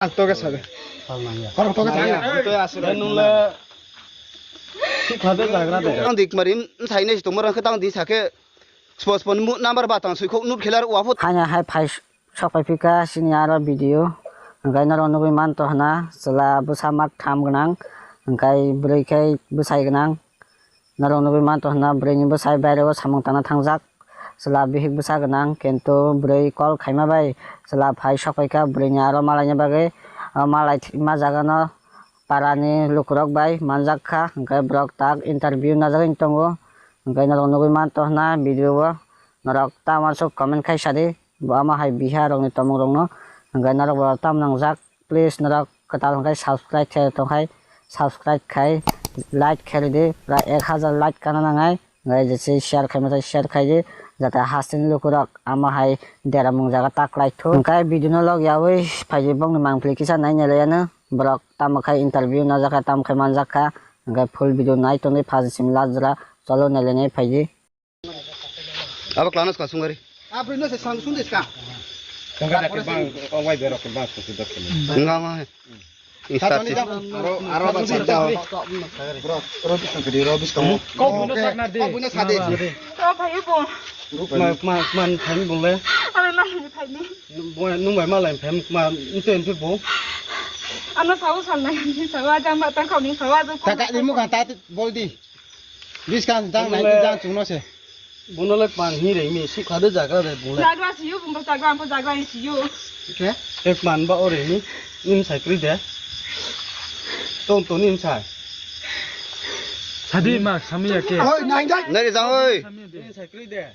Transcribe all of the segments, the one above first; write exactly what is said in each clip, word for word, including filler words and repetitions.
Ang toke sabe. Salnaya. Korok toke salnaya. Ang toke aswk. Nule sikha de jagra de. Ang dik mari, mthai ne situ mora khe tang di sakhe. Spos pon mu number ba tang suikhok nut khelar wa phut. Hanya hai phai sok pai phika sini aro video. Hingkai norok nugui manto hana chwla bwsa mak tham gwnang. Hingkai bwrwi khe bwsai gwnang. Norok nugui manto hwnna bwrwini bwsai bairego samung tangna thangjak. Chwla bihik bwsa gwnang, kintu bwrwi call khaima bai chwla phai sok phaikha bwrwini aro malaina bagwi. O malai thwima jagano parani lukurok bai manjak kha, hwnkhe borok tak interview najagwi tongo. Hwnkhe norok nugui manto hwnna video o norok tamo aswk comment khai sadi. Bo ama hai biha rokni tomong rokno hwnkhe norok bo tam nangjak. Please norok kwtal hwnkhe subscribe khe tongkhai, subscribe khai, like khe ridi, pura ek hazar like kana nangai. Hwnkhe jese share khaima tei share khaidi, jate hasteni lukurok ama hai deramung jaga ta kwlai thung. Hwnkhe video no log yawi phaidi bongni mangpili kisa nai nailaiyano. Borok tamo khai interview najak kha, tamo khai manjak kha. Hwnkhe full video nai tongdi first simi last jora. Cholo nailainai phaidi. Abo klano ska sungari. Abri no se sang sung de ska. Tongka jati bang, o wai berok bang, susu dok kini. Nga ma he. Instagram. Aro, aro ba sa jao. Bro, ro biskang kedi, ro biskang. Kau buino sakna de. Kau buino sa de. Kau phayu bo. Ma, ma, man phaim bole. Aro na ni phaini. Bo nung bai malai phaim ma nte nte bo. Ano sawo salnai, sawo ajang ma tang kau ni sawo ajang. Kaka ni mukha ta bol di. Biskang jang nai jang chungno se. Bono le pan hi rei mi sukha de jagra de bung le. Jagra siyo bung jagra ampo jagra siyo. Ke? Ek man ba ore ni nim sai kri de. Ton ton nim sai. Sadi ma sami ya ke. Oi nai dai. Nai jang oi. Nim sai kri de.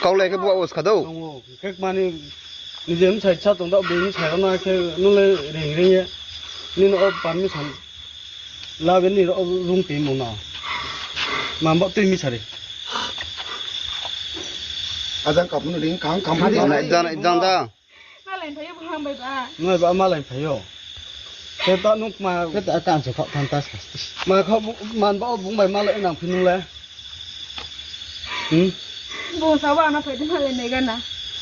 Kau lai ke buwa os khado. Tongo. Kek mani nije msai cha tong da bini sai rona khe nule ring ring ye. Nini o permission la bini ro rung ti muna. Mamba tui mi sari. Ajang kapunu ring kang kam. Jana jana jana da. Malai phayo buhang bai ba. Noi ba malai phayo. Khe ta nuk ma. Khe ta kan se khok than ta. Ma khok man ba bung bai malai nang phinu le. Hmm? Bung sa ba na phaidi malai ne gana.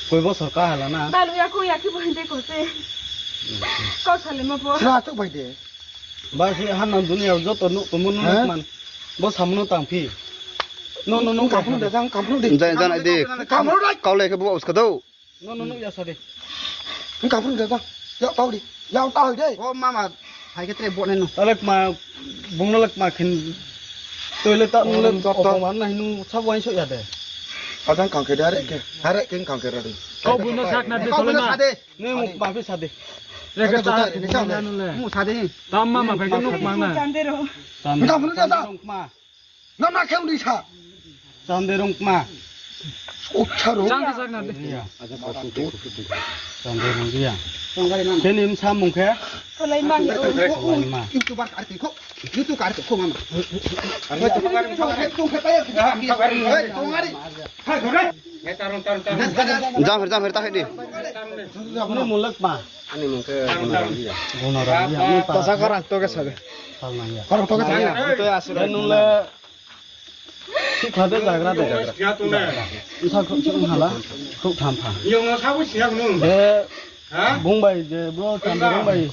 Koi bosor ka hala na. Balu ya ko ya ki bung de ko se. Ko sale ma bo. Sra tok bai de. Ba si han nang dunia joto nuk to mun nuk man. Bo samno tang phi. No no no. Kampung de jang kampung de. Jana jana de. Kampung de. Kau lai khe bo uska do. No no no ya sade. Ni kampung de ta. Ya tau di. Ya tau de. O mama, hai ke tre bo ne no. Talek ma bung no lek ma khin. Toilet ta no lek o man na hinu sab wain so ya de. Ajang kang ke dare ke. Hare ke kang ke dare. Kau buino sakna de. Kau buino sade. Ne mu ma bi sade. Reke ta mu sade. Tam mama kai ke nuk ma na. Chandero. Chandero. Nana khe uni sa. Chande rong ma. Ucha rong. Chande sak na de. Iya. Chande rong dia. Khe nim samung khe. Kalai man. Kalai ma. Itu bar kar kho. Itu kar kho mama. Jang her jang her ta di. Ini mulak ma. Ani mung khe Gunarangi ya. Gunarangi ya. Tasa karang to ke sabe. Salnang ya. Karang to ke sabe. Nule sikha de jagra de. Bwsa khuk sung hala, khuk tham pha. Yong no sabo siya nung. De bung bai je bro Chandra bung bai.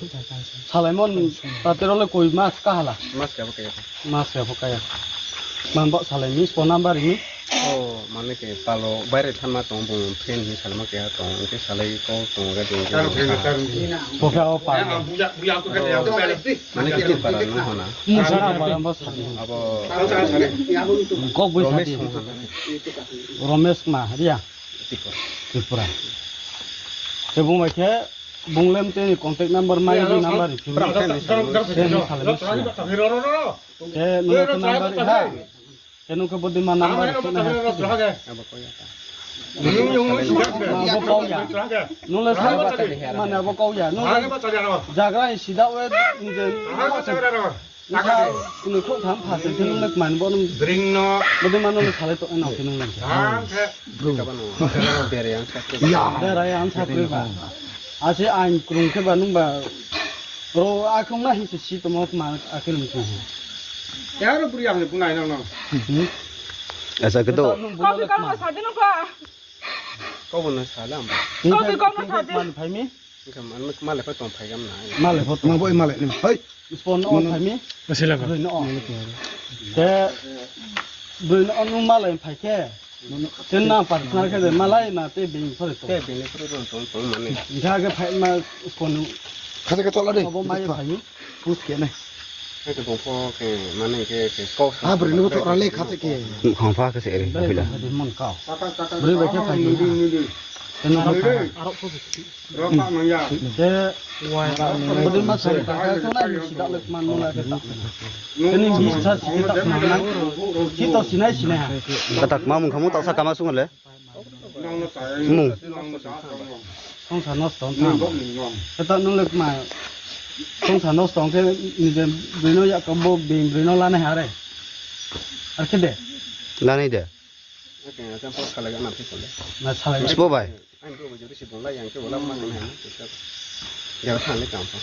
Salaimon patero le koi mas ka hala. Mas ka kaya. Mas ka kaya. Man bo salai mi phone number ni. O mane ke palo baire thanma tong bung friend ni salma ke tong ke salai ko tong ga de. Bokha o pa. Mane kiti para no hona. Musara para bo sadi. Abo kok bui Romesh sadi. Song hana. Romesh ma ria. Tripura. Tripura. Te bung mai khe bung lem te ni contact number mai ni number ri. Te ni sale ni sale. Te ni number ha. Kenu ke bodi ma number se na ha. Abo kau ya. Nung le sa mane abo kau ya. Nung jagra sida we nije. Nung khok tham pha se nung le man bo nung. Bring no. Bodi ma nung le sale to na ke nung le. Bro. Bere yang sakri. Ya. Bere yang sakri ba. Ase ain krung ke ba nung ba. Ro akhong na hi se si to mo ma akhil mung. Yaro buri ang le bunai nang nang. Asa kedo. Kau tu kau no sadi nung ka. Kau bono sala am. Kau tu kau no sadi. Man phai mi. Malai pha tong phai gam na. Malai pha tong. Ma boi malai ni. Hoi. Spon no on phai mi. Asila ka. Bwrwi no on. Te bwrwi no on malai phai khe. Te na partner khe de malai na te bini phore to. Te bini phore to tong tong mane. Ga ga phai ma spon. Khasa ke tola de. Abo mai phai mi. Pus ke nai. Hai to bongpho ke mane ke ke kok. Ha bwrwi no to rale khasa ke. Khong pha ke se re. Bwrwi bai khe phai mi. Te no phai. Te, kodima sari kaka to nai ni sida le man mo na ke ta. Kani bisa sida ta man na. Ki to sinai sinai ha. Katak ma mung khamu ta sa kama sung le. Mung. Songsa nosto wng tha. Eta nung le ma. Songsa nosto wng khe nije bwrwi no yak bo bini bwrwi no lanai ha re. Ar khe de. Lanai de. Na salai. Sbo bai. Ang tu bujuri si bung lai yang ke wala ma nang hai. Jara thang le kam pa.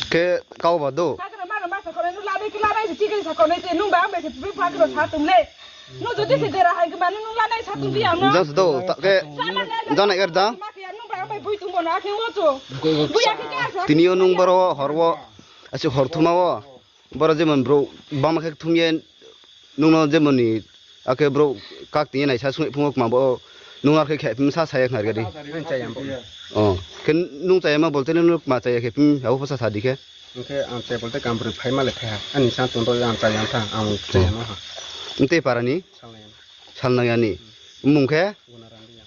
Ke kau ba do. Sakra ma ma sakra nu la de ki la de ki la de ki nung ba me ki pa kro sa tum le. Nu jodi se dera hai ki ma nu la nai sa tum bi ang no. Jas do ta ke. Jana er da. Ma ke nung ba me bui tum bo na ke wo cho. Bui ya ke ka sa. Tini yo nung boro horwo. Asi hor thuma wo. Boro jemon bro bama khe thumye nungno jemoni akhe bro kak tini naisa sungwi phungo kma bo nung arkhe khe phim sa saya khna gadi. Ang chaya bo. Oh, khe nung chaya ma bolte nung ma chaya khe phim abo phasa sa dikhe. Hingkhe ang chaya bolte kam bwrwi phai ma le phai ha. Ani sa tong do ang chaya tha ang chaya no ha. Nte parani? Salnai. Salnai ani. Mung khe? Gunaram Riya.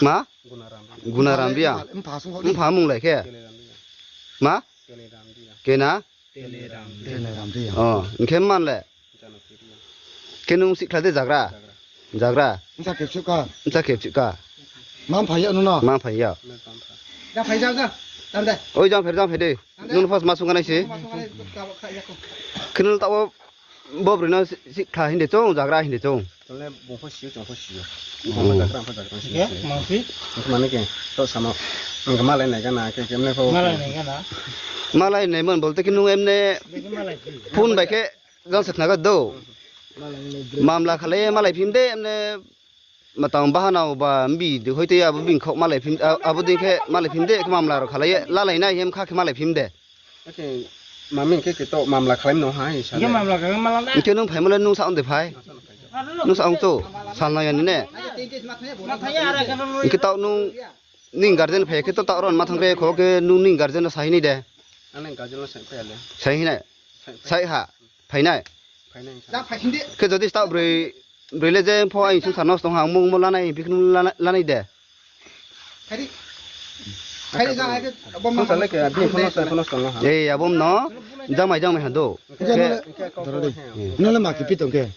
Ma? Gunaram Riya. Gunaram Riya. Mpha sung. Mpha mung lai khe? Keleram Riya. Ma? Keleram Riya. Kena? Teleram. Teleram de. Oh, hingkhe man le? Janapiriya. Khe nung sikla de jagra? Jagra. Jagra? Nsa kepsuk ka? Nsa kepsuk ka? Mam phaiya nuno? Mam phaiya. Mel tam pha. Ja phai ja ja. Tam de. Oi jang pher jang pher de. Tam de. Nung first ma sung kanai se. Ma sung kanai, ka, ka, ya ko. Khe nung tabo bo bwrwi no si-, sikla hindi chong, jagra hindi chong. Tole bongpho sio, chongpho sio. Hmm. Bongpho jagra, bongpho jagra, sio, sio. Mangphi? Mangphi mane ke, to sama. Ang malai nai gana, ke, kemne pho. Malai nai gana. Malai nai man bolte ki nung emne. Beke malai phi. Phone bai khe, jang se khnaga do. Malai nai bro. Mamla khale malai phim de, emne. Matang bahana ba mbi de hoite abo bing khok malai phim, a-, abo de khe malai phim de, khe mamla ro khale, lalai nai hem kha khe malai phim de. Oke, mami hingke kito mamla khlaimano hai, sale. Hingke mamla khlaimano na. Hingke nung phaimale nung sa onde phai. Nung sa ongto, salna yani ne. Ma thaya ara khe nung. Hingke tao nung ning guardian phai khe to tao ron ma thang re kho ke nung ning guardian no sahi ni de. Ani guardian no sai phai ale. Sahi ne. Sai phai. Sai ha. Phainai. Phainai. Ja phaising de. Khe jodi stao broi, broi le je pho ang sung sa nosto ha, mung mo lanai, biknu lanai, lanai de. Khairi. Khairi ja hai ke, bom ma. Sale ke, bini phono sa, phono sa no ha. Eh, abom no, jamai, jamai ha do. Khe, khe, khe, khe, khe. No le ma kipi tong khe.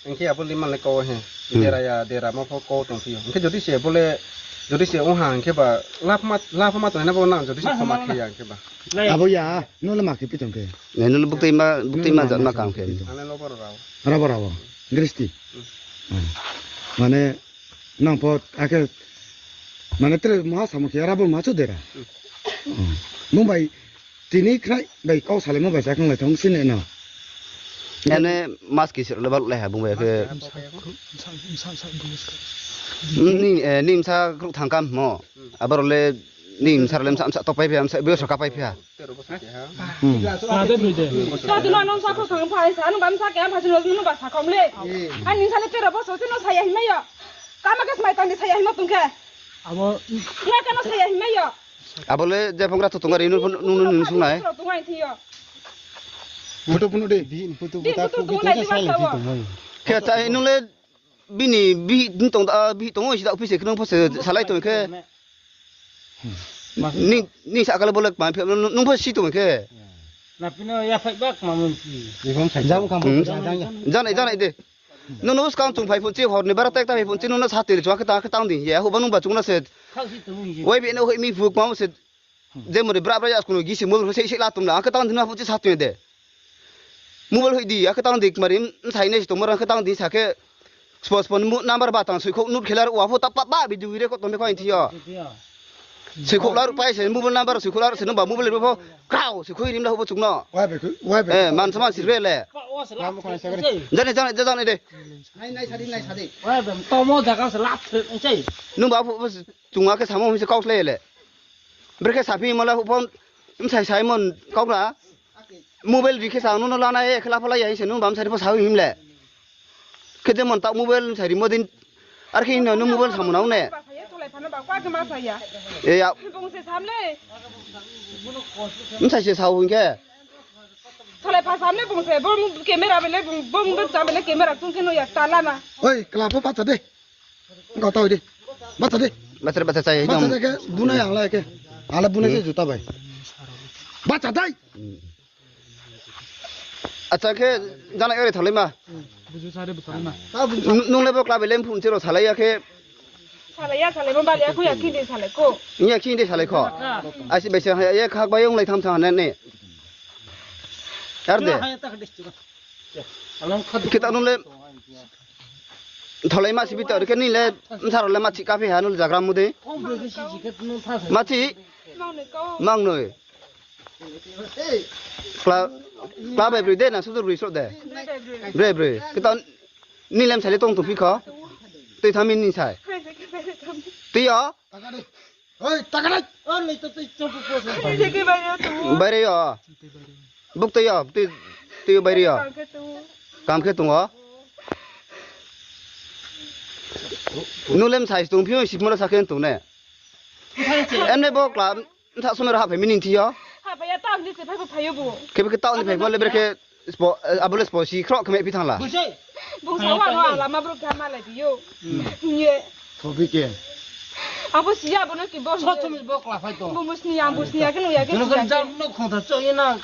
Engke abo lima le ko he. Hmm. Dera ya, dera mo pho ko tong phi. Engke jodi se bole, jodi se ong ha, engke ba, lap ma, lap ma tong na bo nang, jodi se khoma khe ya, engke ba. Abo ya, no le ma kipi tong khe. Ne, no le bukti ma, bukti ma jat ma kam khe. Ane lo bor rao. Rabo rabo. Gristi. Hmm. Hmm. Mane, nang pot, ake, mane tre maha samukhi, rabo ma chu dera. Hmm. Hmm. Mumbai, tini khrai bai kau salai mo bai sa khang lai thong sini no. Ene mas kisir le bal le ha bung bai ke. Ni, eh, ni msa kruk thang kam mo. Abaro le ni msa le msa, msa topai phe, msa bios ka pai phe. Tero bosor keha. Hmm. Sa tino nong sa ko thang phai sa, nong bam sa ke am phai sino nong ba sa kom le. Ani sa le tero bosor tino saya himai yo. Kama ke smai tang di saya himai tong khe. Abo. Nga kano saya himai yo. Abo le je phongra to tongari nung nung nung sungnai. Tongari thiyo. Photo phunu de. Din photo tongna di wasa wo. Khe ta nung le bini bi tong da bi tong si da office ke nung phose salai tong khe. Ni, ni sakale bolek ma phi, nung pho si tong khe. Na pino ya phai bak ma mun ki. Jam kam. Hmm. Jang, jang, jang de. Nung nung skang chung phai phun chi hor ni bara tek ta phai phun chi nung na sa tiri chwa khe ta khe tang di. Ya hu ba nung ba chung na se. Wai bi ne hoi mi phuk ma se. Je muri bra bra ya kuno gisi mul se se la tum na khe tang di na phun chi sa tiri de. Mobile hoi di, akhe tang di kmari, sai ne si tongmar, akhe tang di sakhe, spos pon mu number ba tang sui khok nut khelar, wa pho ta pa ba video record tong kho ain thiyo. Sikhup lar pai se mobile number sikhup lar se no ba mobile bo krao sikhui rim la hubo chukno. Wai bai khu, wai bai. Eh, man sama sirbe le. Lam khana sagari. Jani, jani, jani de. Nai, nai sadi, nai sadi. Wai bai, tomo jaga se lap se, nchai. Nung ba phu, phu, chunga khe samo hise kau le le. Brekhe sapi mala phone msai sai mon kau ra. Mobile rikhe sa nono lana e khela phala ya hise nung bam sari pho sa him le. Khe je mon ta mobile sari modin ar khe no mobile samuna une. E ya. Bung se samle. Msai se sa hung khe. Tholai pha samle bung se bung camera bele bung bung bung sa bele camera tung khe no ya ta lana. Oi, kla pho pacha de. Gotoi di. Bacha di. Bacha, bacha chai. Bacha ekdom. Dai ke bunai ang lai ke. Ala bunai se juta bai. Bacha dai. Acha khe jana ere thalai ma. Buju sare buthalai ma. Nung le bo kla belem phun chero thalai ya khe. Salai ya, salai mo bali aku ya kinde salai ko. Ni ya kinde salai ko. Asi bai se ya khak bai ong lai tham tham ne ne. Ar de. Kita nung le Tholai ma sibi tor khe nile msaro le machi kapi ha nul jagra mudi. Machi mangnoi. Kla kla bai broi de na sudur broi sro de. Broi broi. Kita nilem sale tong tupi kho. Tui thami ni sai. Tui yo. Oi, taka dai. Oh, ni to tui chopu po. Baire yo. Buk tui yo, tui tui baire yo. Kam khe tungo. Nulem sai tung phio sip mora sakhe tung ne. Emne bok la tha somero ha phai mining thiyo. Ha phai ya ta ni se phai phai yo bo. Kebe ke ta ni phai mole berke Spo, eh, abole spo si khrok kme pi thangla. Bung sa wa no ala ma bro kha ma lai yo. Ye. Thobi ke. Abo si ya bono ki bo. So thumi bo kla phai to. Bo musni ya, bo sni ya ke no ya ke. Jono kan jam no khong tha cho ye na.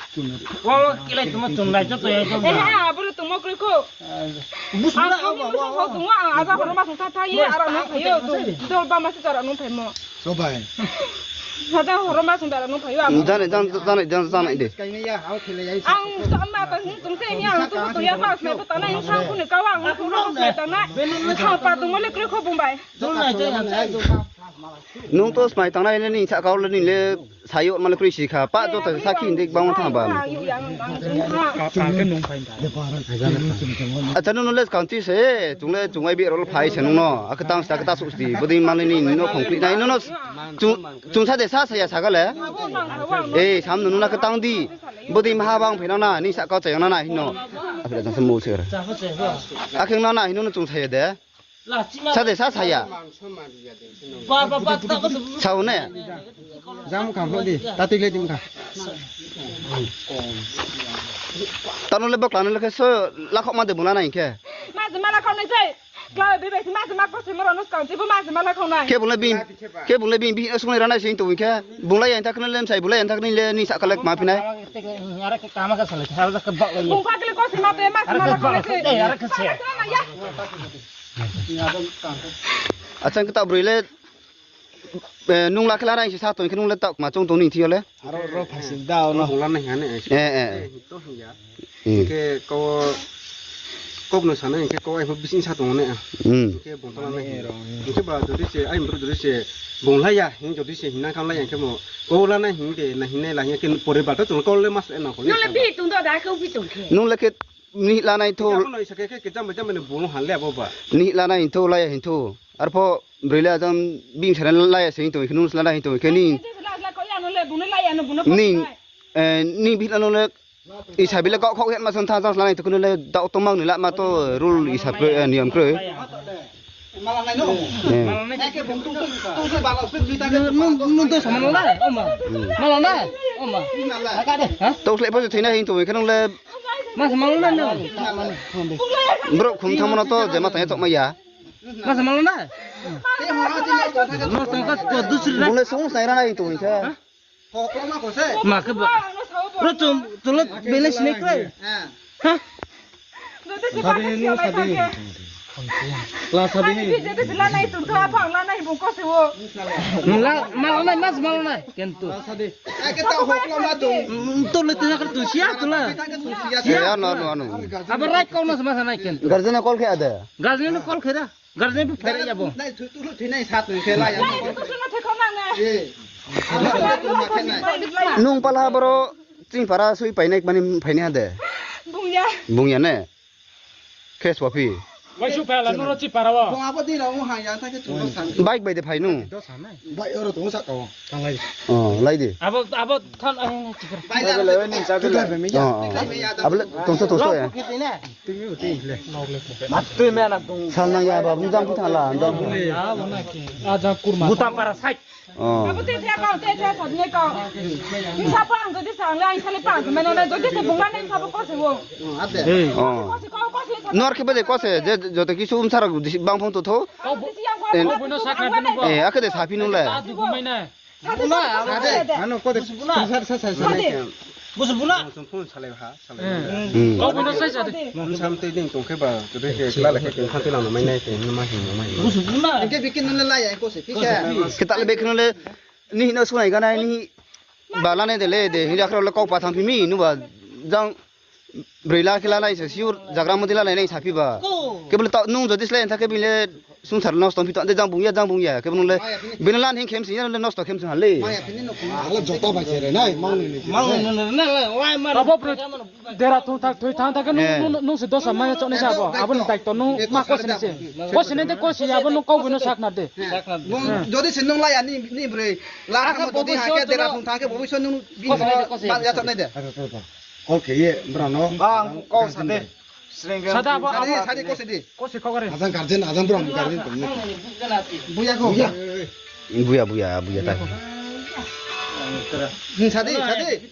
Wa wa kilai tuma chum lai cho to ya cho. Eh ha, abo le tuma kri ko. Bus na abo wa. Tuma aga horo ma thang tha ye ara no yo. Dol ba ma si ara no phai mo. Sobai. Hada horo ma sung dara nung phayo ang. Jane, jane, jane, jane, jane de. Ang to ma ta hung tung se ni ang tu tu ya pa se pa ta na ing sang ku ni ka wa ang tu ro se ta na. Kha pa tu mo le kre kho bum bai. Nung to smai tang nai ni sa kau le ni le sayo ma le kri si kha pa to ta sa ki dik bang thang ba. Acha nung le kang ti se tung le tung ai bi rol phai se nung no. Ak tang sa ka ta su sti. Bodi ma le ni no khong kri nai no no. Chung, chung sa de sa saya sa gale. Eh, sam nunu na ketang di. Bodi maha bang phina na, ni sa kau chayang na na hino. Apre jang se mo se. Akheng na na hino no chung saya de. Sa de sa saya. Sao ne. Jam kam di. Tati le dim ka. Tano le bok lano le ke so lakhok ma de bula na inke. Ma de mala kau ne jai. Kla bebak se ma se ma ko se moro nus kan se bo ma se ma la khonai. Ke bung le bin, ke bung le bin bi sung le ranai sing tu ke. Bung le yang tak le lem sai bung le yang tak le ni sa ka le ma pinai. Ara ke kama ka sale, sale ka bak le. Bung ka ke ko se ma te ma se ma la khonai se. Ara ke se. Achang kita broi le Eh, nung la khela rai sa tong khe nung le tak ma chong tong ni thiyo le. Aro ro phaising da ono. Bung la nai hane. Eh, eh. Eh, to hiya. Hmm. Ke ko kok no sana ke ko ai bising sa tong ne. Hmm. Ke bung to la nai. Ke ba jodi se ai bro jodi se bung la ya hin jodi se hin na kham la ya ke mo. Ko la nai hin de na hin ne la hin ke pore ba to tong ko le mas e na ko. No le bi tung do da ko bi tung khe. Nung le ke ni la nai tho. Ka no isa ke ke jam jam ne bung han le abo ba. Ni la nai tho la ya hin tho. Arpho broi le ajang bini sare laya se hinto, hinung se lana hinto, khe ni. Ni, eh, ni bihik lano le, isa bile kok khok het ma son tha, jang se lana hinto, khe le dao tong mang ni la ma to rule isa kroi, eh, niyom kroi. Eh. Nung, nung to sama nang lai, oma. Mala nai, oma. Ha? To khle pho thina hinto, khe nung le. Mas mala nai, nung. Bro, khum thamano to, je ma tanya tok ma ya. Mas mala na? Mas tangka ko dusri na. Bung le sung sai rana itu ni khe. Ma ke ba. Ro tum tulo bele sine kre. Ha? Sabi ni sabi. La sabi ni. La mala na, mas mala na. Kentu. Tulo tena kre tu sia tula. Ya no no no. Aba rai kau na sama sana kentu. Guardian call khe ada. Guardian call khe da. Guardian bu phere ya bo. Nai tu tu thwi nai sat nai khe la ya. Nai tu tu sung thwi khong nang ne. Eh. Nung pala boro ching para sui painai mani phaini hade. Bungya. Bungya ne? Khe sophi. Wai su phala nuro chi para wa. Bung abo di rong ha ya ta ke chung san. Bike bai de phai nu. Bai oro to sa ka. Tanglai. Oh, lai de. Abo, abo than, ai, ai, chikar. Bai da. Tuklai bai mi ya. Oh, oh. Abo le tongsa tongsa ya. Tumi uti le. Mat tu me na tong. Sal na ya ba bung jang putang la. Ah, wana ki. Ah, jang kurma. Butam para sai. Oh. Abo te te kau, te te sat ne kau. Ni sa pang jodi sa ang lai sa le pang, meno na jodi se bunga ne sa bo ko se wo. Hey. Oh. Ko se, ko, ko se, sa Nor ke bade ko se, je joto ki sum sara bang phong to tho. Kau bu-, si yang ko, En- kau buino sakna dinu bo. Eh, akhe de sapi nung le. Ah, dugu mai na. Sa de, sa de, sa de. Ano ko de sa sa sa sa. Sa de. Busu buna. Sum phone salai ha. Hmm. Kau buino sai sa de. Nung sam tei ding tong khe ba, tei khe kla le khe tong khan tei lang mai nai tei ma hin ma hin. Busu buna. Engke bikin nule lai ai ko se, pisa. Kita le bikin nule ni hino sunai ganai ni ba lane de le de, hini akhra le kau pa thang phimi nu ba jang broi la khe la nai se siur jagra modi la nai nai sapi ba. Ko. Ke bole ta nung jodi slai thang khe bile Sungsar nosto wngpi tong, de jang bungya, jang bungya, kebo nole, bini lan hin khem sing, nole nosto khem sing hale. Ala jota bai chere nai, mang ni ni. Mang ni ni ni, wai mar. Abo bro, dera thung thak, thui thang thak, nung, Eh. nung, nung se dosa maya choknai se abo, abo ni daitto nung ma kosi ni se. Kosi ni de kosi, abo nung kau buino sakna de. Sakna de. Nung jodi se nung lai ani, ni broi, la Aka kamo jodi boboi hake so dera jono thung thang ke boboi so nung bini kosi ni de, kosi. Ba ya choknai de. Kol khe ye, bro, no? Ba, ang kok sa de. Srengeng. Sada abo, sadi, abo. Sadi, ko sadi. Ko si kok re. Ajang guardian, ajang bro, guardian tong ni. Buya ko. Buya. Buya, buya, buya ta. Hmm, sadi, sadi.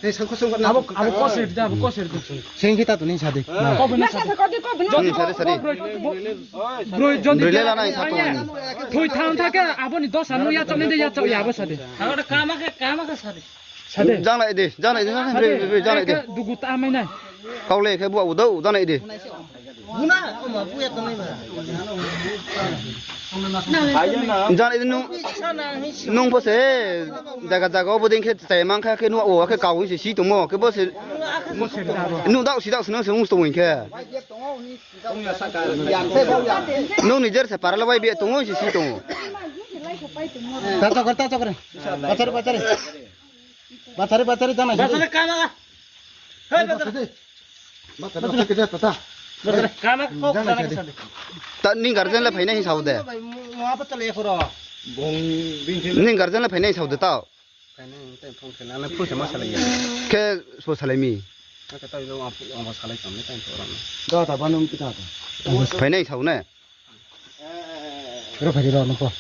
Ni sangko sangko na. Abo, abo ko si da, abo ko si da. Seng kita tu ni sadi. Ko bina sadi. Ko bina. Hmm, sadi, sadi. Bro, bro, jodi Bro, lela nai satu. Thoi thang thake, abo ni dosa no ya chok ni de ya chok ya abo sadi. Abo kama ke, kama ke sadi. Sade. Jang lai di, jang lai di, jang lai di, jang lai di. Eke dugu ta mai nai. Kau le khe buak udau, jang lai di. Buna, oma buya tongnai ba. Jang lai di nung, nung bo se jaga jaga obo ding khe chai mang kha khe nuak o khe kau se si tongmo khe bo se nu dau si dau se nung se mus tong khe. Nung ni jer se parala bai be tong se si tong. Ta chokre, ta chokre. Bachari, bachari. Bachari, bachari, jana. Bachari, kama. Hey, bachari. Bachari, bachari, bachari. Bachari, kama, kok, jana, jana, sadi. Sadi. Ta ni guardian le phainai sao de. Mo apa tale khoro. Bong bing. Ni guardian le phainai sao de tao. Phainai, tai phone khe, nana phone se ma salai ya. Khe so salai mi. Khe tai lo ang, ang salai kam ni tai to ram. Da, da, banung kita ta. Phainai sao ne. Ro phai ro nokho.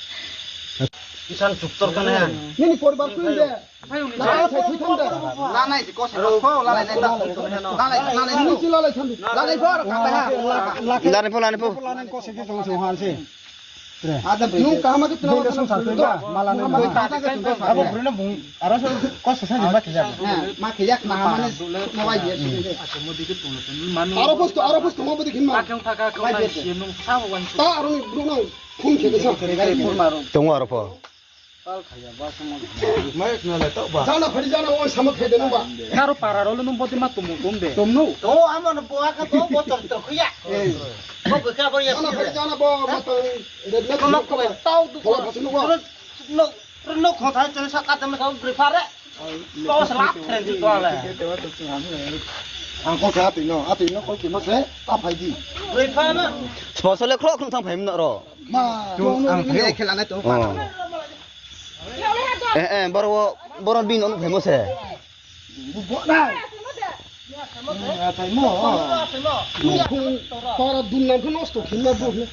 Isan chuktor kana. Nini poribar kuin de. Lana sai thui thang de. Lana isi kose ro pho, lana isi ta. Lana, lana isi. Nini chila lai thang de. Lana ipho, ka ta ha. Lana ipho, lana ipho. Lana kose ke jong se han se. Nung kaham ke tuna sung sa thui ba, mala nung. Abo bruna bung. Aro so kos sa ma khijak. Ma khijak na mane ma wai ye. Aro posto, aro posto ma bodi khin ma. Akeng thaka kau nai si nung sa wai. Ta aro ni bro nang phone khe sa. Tongo aro pho. Mai na le to ba. Jana phari jana oi sama khe de nung ba. Naro para ro nung bodi ma tumu tum de. Tumnu. To amo no bo aka to bo tor to khiya. Bo beka bo ya. Jana phari jana bo ma to. Red na ko ko tau du. Bola phasu nung ba. No, no, khong thai chale sa ka tame ka gri phare. To sa lap kren ju to le. Ang ko sa atwi no, atwi no ko ki ma se, ta phai di. Gri phare. Spo sole khlo khong thang phai mno ro. Ma, to no ni khela na to pa. Eh, eh, boro, boro bin on phai mo se. Bu bo na. Atai mo. Para dun nam nosto khin na bu.